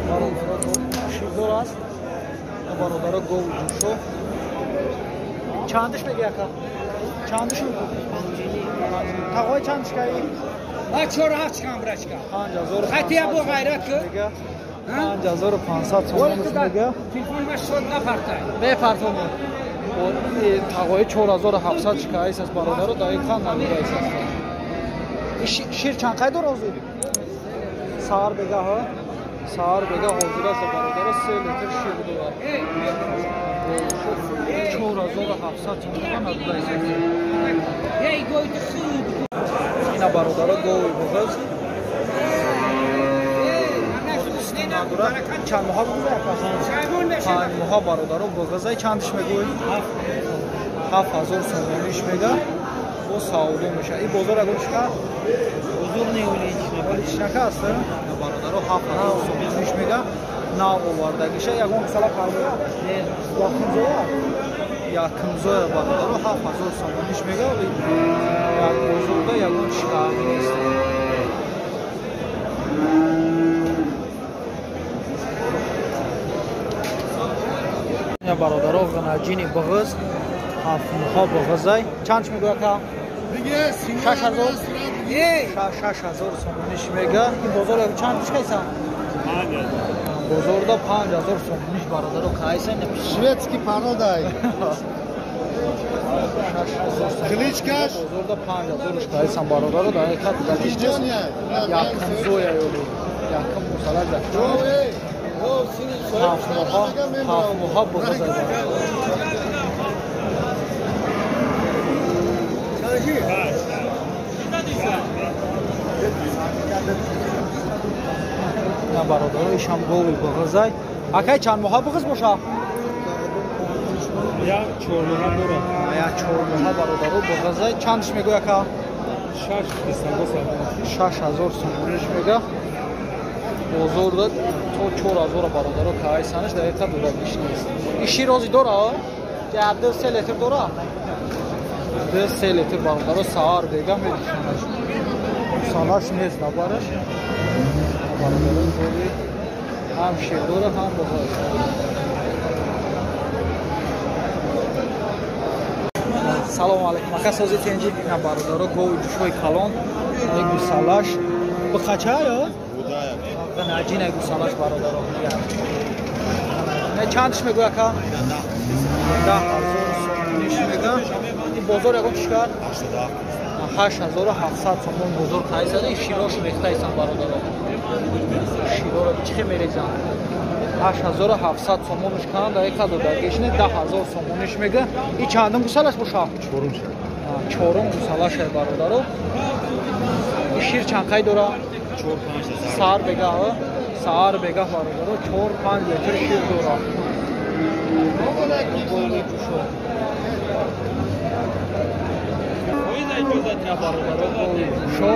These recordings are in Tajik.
Бародаро ширдор аст. Бародаро гови ҷӯшо. Чандиш меги ака? Чандиш мегӯ? Тағои чандиш каи? Ма 4,7 чикам брачка. 5500. Хати бо ғайрат ку? 5500 сомон мега. Телефон ма шод напартай. Мепартом. Тағои 4700 чикаис аст бародаро, дақиқан намегаис аст. Шир чанд қай дор ҳозир? Саҳар бега ҳа? Саҳар бега ҳозир аст бародаро, 3 литр шир дорад. 4700 сомон надодаис аст. Ина бародаро гови буғыз. Чанд моҳа буғыза яка? 5 моҳа бародаро буғыза. Чандиш мегӯй? 7000 сомониш мега. Бо савдо меша. И бозор ягон чӣ кард? Бозор не чишнака аст? Бародаро 7000 сомониш мега. Нав овардагиша. Ягон гусала карда? Якумзоя? Якумзоя бародаро 7000 сомониш мега. Як бозорда ягон чишкарди нест. Бародаро ғанаҷини буғыз 7 моҳа буғызай. Чанд чӣ мегӯяд ка? 6000. 6000 сомониш мега. Ин бозор чанд чӣ кайсан? Бозорда 5000 сомониш бародаро кайсан. Шведский породай. Кличкаш бозорда 5000 кайсан бародаро. Дар ҳақиқат дагиш якум зоя ёли. Якум мусала да. 7 моҳа, 7 моҳа буғызай. На бародаро ишам гови буғызай. Акай чанд моҳа буғыз боша? Я 4 моҳа дорад. Я 4 моҳа бародаро буғызай. Чандиш мегӯй ака? 6000 сомониш мега. Бозорда то 4000 бародаро кайсанаш дақиқа додагиш нест. И шир ози дора? 2-3 литр дора? 2-3 литр бародаро саҳар бега медишонаш. Салаш нест набараш. Бародаро гови ҳам шир дора, ҳам буғыз. Салому алайкум. Ака сози тенҷи на бародаро гови ҷӯшои калон, гусалаш. Бухача ё? Наҷина гусалаш бародаро. Не чандиш мегӯй ака? 10000 сомониш мега. Ин бозор ягон чӣ кард? 8700 сомон бозор кайсада. Ин широш рехтаисан бародаро. Широро чӣ хел мерезанд? 8700 сомониш канд, дақиқа додагиш не 10000 сомониш мега. Ин чандум гусалаш боша? Чорум. Чорум гусалаш бародаро. Ин шир чанд қай дора? 4-5. Саҳар бега, саҳар бега бародаро 4-5 литр шир дора. Гови ҷӯшо. Бародаро гови ҷӯшо.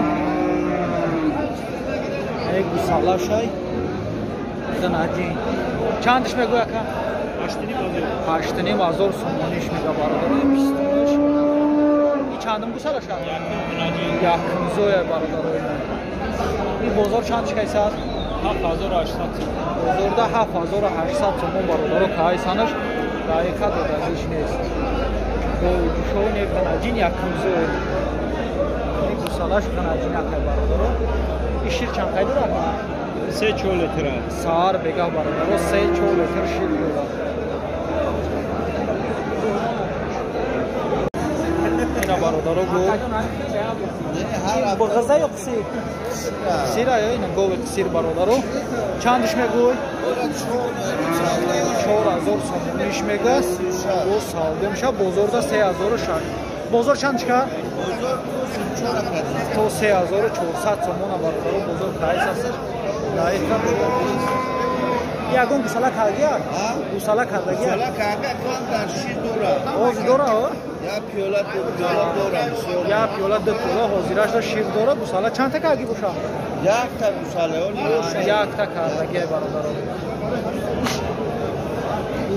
Як гусалашай. Наҷин. Чандиш мегӯй ака? 8,5 сомониш мега бародаро. Пистонаш. И чандум гусалаша? Якум зоя бародаро. Ин бозор чанд чӣ кайса аст? 7800. Бозорда 7800 сомон бародаро кайсанаш дақиқа додагиш нест. Гови ҷӯшои не ғанаҷин якум зоя. Ин гусалаш ғанаҷин акай бародаро. Ин шир чанд қай дорад? 3-4 литр. Саҳар бега бародаро 3-4 литр шир дорад. Ина бародаро го буғыза ё қисир? Қисира ё ина гови қисир бародаро. Чандиш мегӯй? 4000 сомониш мега. Бо савдо меша. Бозорда 3600. Бозор чанд чӣ кард? То 3400 сомона бародаро бозор кайс аст. Дақиқа додагиш. Ягон гусала кардагия? Гусала кардагия? Гусала карда камтар шир дора. Ҳозир дора? Я пиёла ду пиёла дора. Я пиёла ду пиёла ҳозирашда шир дора. Гусала чандта карги боша? Якта гусала. Якта кардагия бародаро.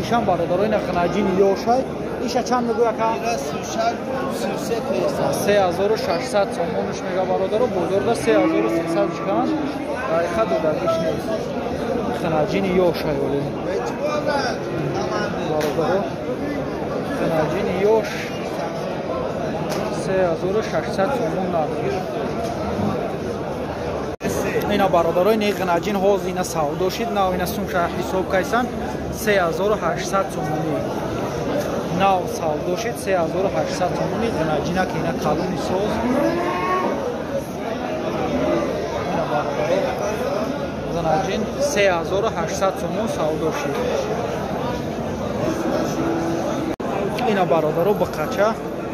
Ишам бародаро ина ғанаҷини ёшай. Иша чанд мегӯй ака? Ира 36 песа. 3600 сомониш мега бародаро, бозорда 3300 чикан. Дақиқа додагиш нест. Ғинаҷини ёш аёли. Бародаро, ғинаҷини ёш 3600 сомон нарх. Ина бародарои не ғинаҷин ҳоз ина савдо шид, нав ина сумша ҳисоб кайсан 3800 сомонӣ. Нав савдо шид 3800 сомонӣ ғинаҷина ки ина калони соз. Ина бародаро ғинаҷин 3800 сомон савдо шид. Ина бародаро бақача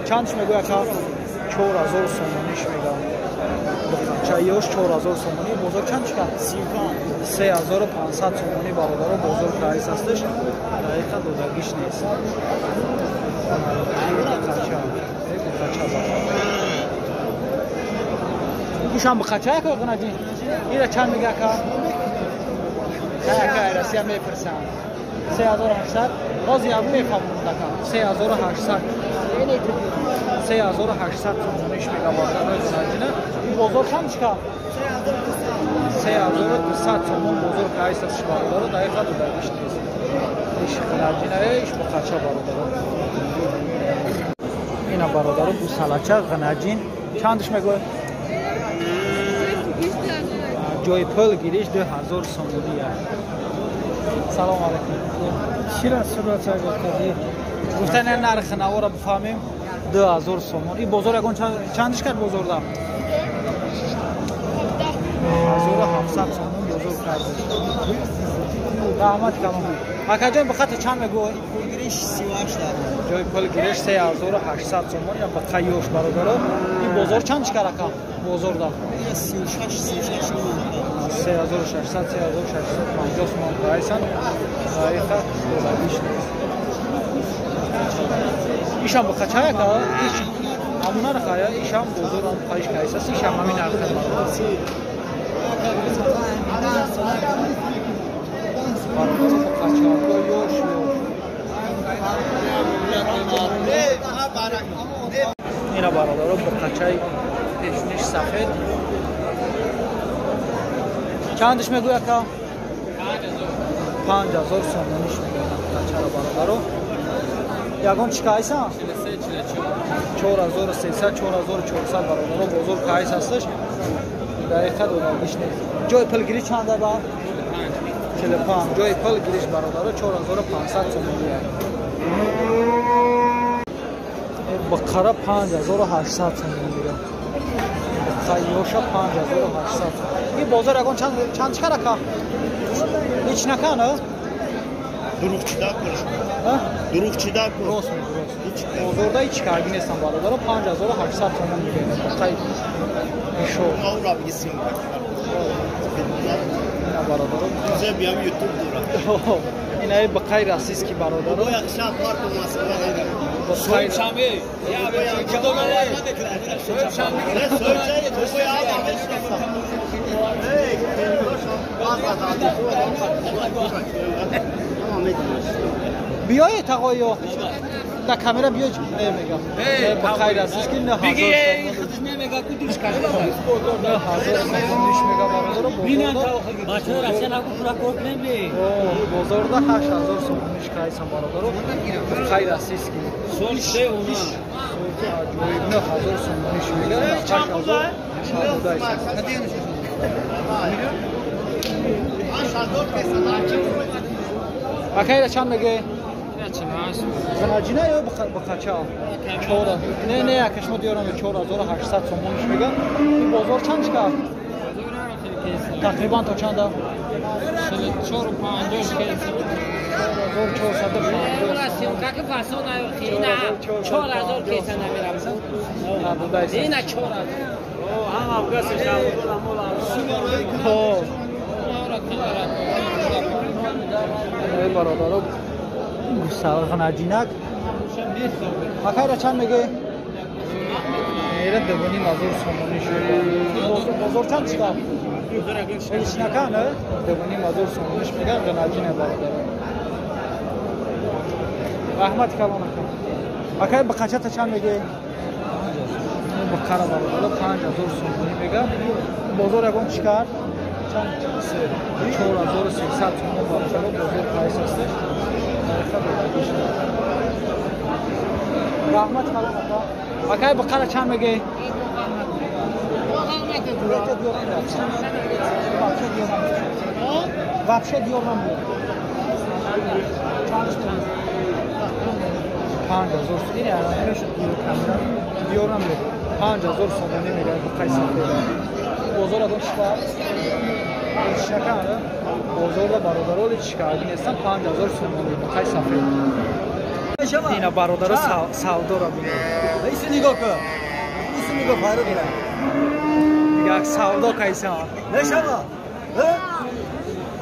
чандш мегӯяд ка? 4000 сомониш мегӯяд. Бақача ёш 4000 сомонӣ. Бозор чанд чика? 3500 сомонӣ бародаро бозор раис ҳасташ. Дақиқа додагиш нест. Бақача. Бақача бародаро. Ишам бақача яко ғинаҷин? Ира чанд мега ка? Ака Россия мепурсам. 3800. Боз як мефаҳмам дака. 3800. 3800 сомониш мега бародарои ғинаҷина. Ин бозор чанд чика? 3200 сомон бозор кайс аст бародаро, дақиқа додагиш нест. Иш ғинаҷина, иш бақача бародаро. Ина бародаро гусалача ғинаҷин чандш мегӯяд? Ҷои пул гириш 2000 сомонӣ аст. Салом алайкум. Чира сурат гуфтадӣ? Гуфтан нархи навора бифаҳмем 2000 сомон. Ин бозор ягон чандиш кард бозорда? 1700 сомон бозор кард. Раҳмат калом. Акаҷон бихати чанд мегӯй? Пулгириш 38 ҷои пул гириш 3800 сомон. Ин бақа ёш бародаро. Ин бозор чандиш кард ака? Бозорда 36 36 3600 3650 сомон прайсан. Дақиқа додагиш нест. Ишам бақача яка? Иш ҳамун нарха я? Ишам бозорам қайш кайсас, ишам ҳамин нарха бародаро. Бақачаҳо ёш ёш. Ина бародаро бақачаи пешниш сафед. Чандиш мегӯй ака? 5000 сомониш мегӯяд бақачаро бародаро. Ягон чӣ кайсан? 4300 4400 бародаро бозор кайс ҳасташ. Дақиқа додагиш нест. Ҷои пулгирӣ чанда ба? 45. Ҷои пулгириш бародаро 4500 сомонӣ аст. Бақара 5800 сомонӣ мегӯяд. Бақайёша 5800. Ин бозор ягон чанд чӣ карака? Ҳеч накан, а? Дуруғ чида кун. Дуруғ чида кун. Рост мегӯ, рост. Бозорда ҳеч карги нестам бародаро 5800 сомон мегӯяд. Бақай ишо. Авра бигисим. Ина бародаро. Зе биям YouTube дора. Ина бақай российский бародаро. Бо як шаб парк масала. Бақай шанбе. Я биёед тағоё. Да камера биё намега. Бақай российский 9000 сомониш мега бародаро. Бозорда 8000 сомониш кайсан бародаро. Бақай российский. 9000 сомониш мега. 8000 Акайра чанд мегӯй? Ғинаҷина ё бақача? 4. Не, не, ака шумо диёрам 4800 сомониш мегӯяд. Ин бозор чанд чика? Тақрибан то чанда? 450 кеса. 4450. Как фасон ина 4000 кеса намерам. Ина 4000. О, ҳама гас Хо. Эй бародаро, гусал ғинаҷинак. Акайра чанд мегӯй? Эра 2500 сомонӣ шуд. Бозор чанд чика? Ҳеч накан, 2500 сомониш мегӯяд ғинаҷине бародаро. Раҳмати калон ака. Акай бақачата чанд мегӯӣ? Бақара бародаро 5000 сомонӣ мега. Бозор ягон чӣ кард? Чанд? 4300 сомон бародаро бозор қайс ҳастеш. Нарха додагиш. Раҳмат калом ака. Акай бақара чанд мегӯӣ? Вообще диёр намебиёрам. 5000 ин диёр намебиёрам. 5000 сомонӣ мегӯяд бақаи сафед. Бозор адон чӣ кард? Чӣ бозорда бародаро чӣ кард? Нестан 5000 сомонӣ бақаи сафед. Ина бародаро савдоро бинед. Ису нигоҳ кун. Ису нигоҳ файро дорад. Як савдо кайсан. Нешава.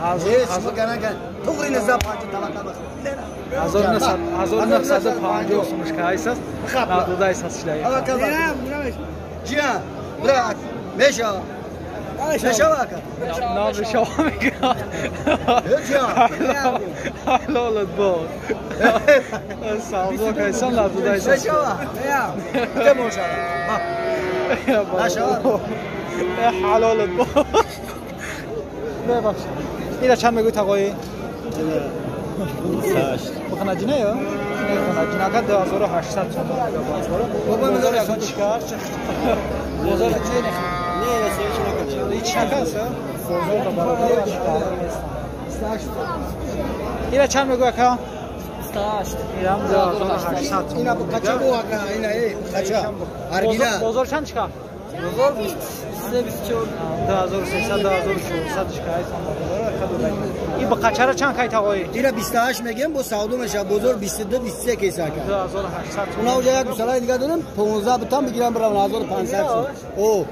1950 сомош кайсас. Надудайсас шилай. Ҷия, бра, меша. Мешава ака. Намешава мега. Ҳалолат бод. Савдо кайсан надудайсас. Мешава. Кемошава. Нашава. ҳалолат бод. Бебахшед. Ира чанд мегӯӣ тағоӣ? Буханаҷина ё? Буханаҷина ака 2800 сомон мега бозор. Бозор ягон чӣ кард? Бозор чӣ не? Не, ҳеч накард. Ҳеч накард? Бозор бародар чӣ кард? Ира чанд мегӯӣ ака? 28. Ирам 2800 сомон. Ина бухача бу ака, ина бухача. Аргина. Бозор чанд чӣ кард? Бозор 23 24. 2300 2400 чӣ кайсан. И бақачара чанд кай тағоӣ? Ира 28 мегем, бо савдо мешавад. Бозор 22 23 кайса ака. 2800. Уна уҷа як гусалаи дига дорем, 15 бутам бигирам барам 1500 сом. О,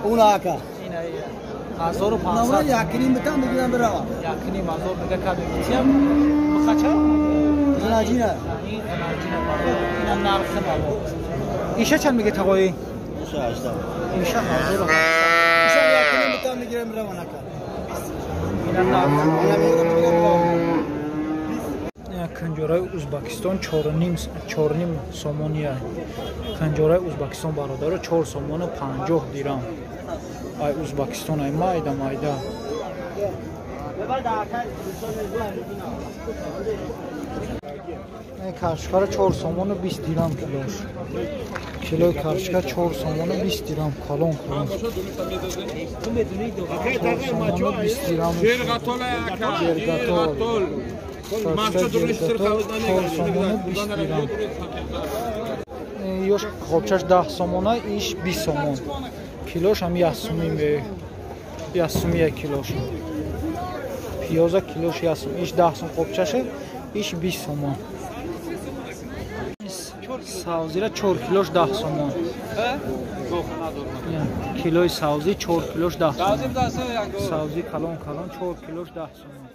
уна ака. Ина 1500. Уна якним бутам бигирам барам. Якним ҳазор мега кабе битям. Бақача? Ғанаҷина. Ин ғанаҷина бародар. Ина нархи наво. Иша чанд мега тағоӣ? Иша 18. Иша 1800. Иша якним бутам бигирам барам ака. Канҷораи Узбакистон 4,5 сомония. Канҷораи Узбакистон бародаро 4 сомону 50 дирам. Ай Узбакистон ай майда майда. Каршкара 4 сомону 20 дирам килош. Килои каршка 4 сомону 20 дирам калон калон. 4 сомону 20 дирам. Жергатол. Каршка жергатол 4 сомону 20 дирам. Ёш қобчаш 10 сомона, иш 20 сомон. Килош ҳам 1 сумӣ ме. 1 сумия килош. Пиёза килош 1 сум, иш 10 сум қобчаше, иш 20 сомон. Савзира 4 килош 10 сомон. Килои савзӣ 4 килош 10 сомон. Савзӣ калон калон 4 килош 10 сомон.